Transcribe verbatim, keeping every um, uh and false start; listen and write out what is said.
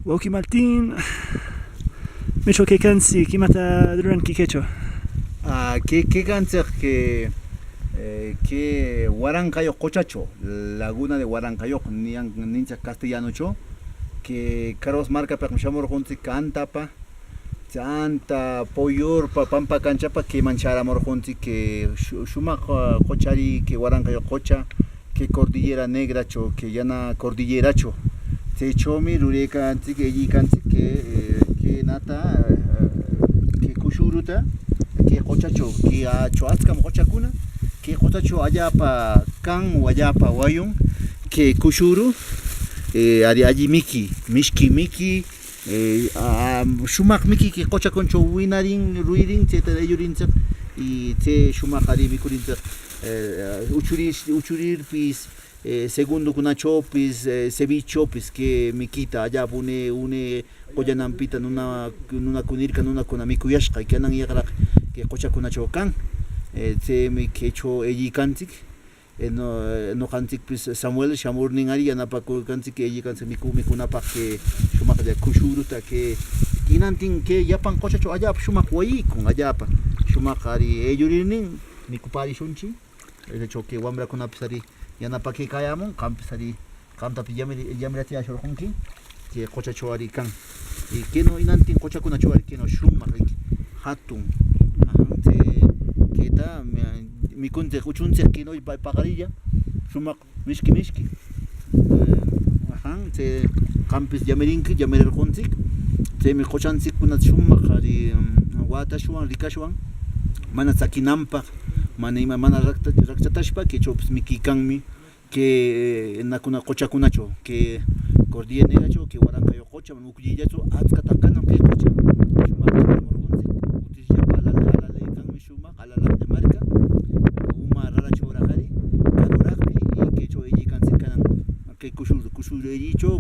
Wauqi Martín, ¿imecho quecantsic? ¿Imata ruranqui quecho? Ah, que, quecantsic que, eh, que Waranqayoq qochacho, Laguna de Waranqayoq niyan, nintsic castellanocho, que Carhuas marcapaqmi shamurquntsic Antapa, Tsanta, Poyorpa, Pampa Canchapa queman chäramurquntsic, que shu-, shumaq, ah, qochari, que Waranqayoq qocha, que Cordillera Negracho, que Yana Cordilleracho. Tsechomi rurecantsic, ellicantsic, que, eh, que nata, eh, que Cushuruta, que qochacho, que acho atscam qochacuna, que qochacho allapa can, allapa wayun, que Cushuru, eh, ari alli miqui, mishqui miqui, eh, a, a, shumaq miqui que qochacunacho winarin, ruirin, tseta ellurintsic, y tse shumaq ari micurintsic, eh, uchurir, uchurirpis, eh, segundocunachopis, eh, cevichopis, que miquita allapa une, une qollananpita nuna, nunacunirca, nunacuna micuyashqa, y canan yaqraq que qochacunacho can, eh, tsemi quecho ellicantsic. Eh, no, eh, noqantsicpis Samuel shamurnin ari yanapacurcantsic, que ellicantsic micu-, micunapaq que shumaqlla Cushuruta, que hinantin que llapan qochacho allapa shumaq wayicun, allapa shumaq ari ellurirnin micupärishunchi. Derecho que wamracunapis ari yanapaquicayämun, qampis ari, qamtapis llamir-, llamiratsiyäshurqunqui, que qochacho ari can. Y queno hinantin qochacunacho ari queno shumaq riqui, jatun. Ajan, tse, queta, mi-, micuntsic uchuntsic queno pa-, paqarilla, shumaq mishqui mishqui. Eh, ajan, tse qampis llamirinqui, llamirirquntsic. Tsemi qochantsiccuna shumaq ari, mm, wätashwan, ricashwan, mana tsaquinanpaq, mana ima, mana racta-, ractatashpa, quechopis miquicanmi. Que, eh, nacuna qochacunacho, que Cordillera Negracho, que Waranqayoq qocha, ucllillacho, atscataq canan que qocha. Shumaq charamurquntsic, utillllapa alal-, alalëcanmi shumaq, alalaq de marca, uma rarachoraq ari, caruraqmi, y quecho ellicantsic canan, que Cushuru, Cushuru ellicho,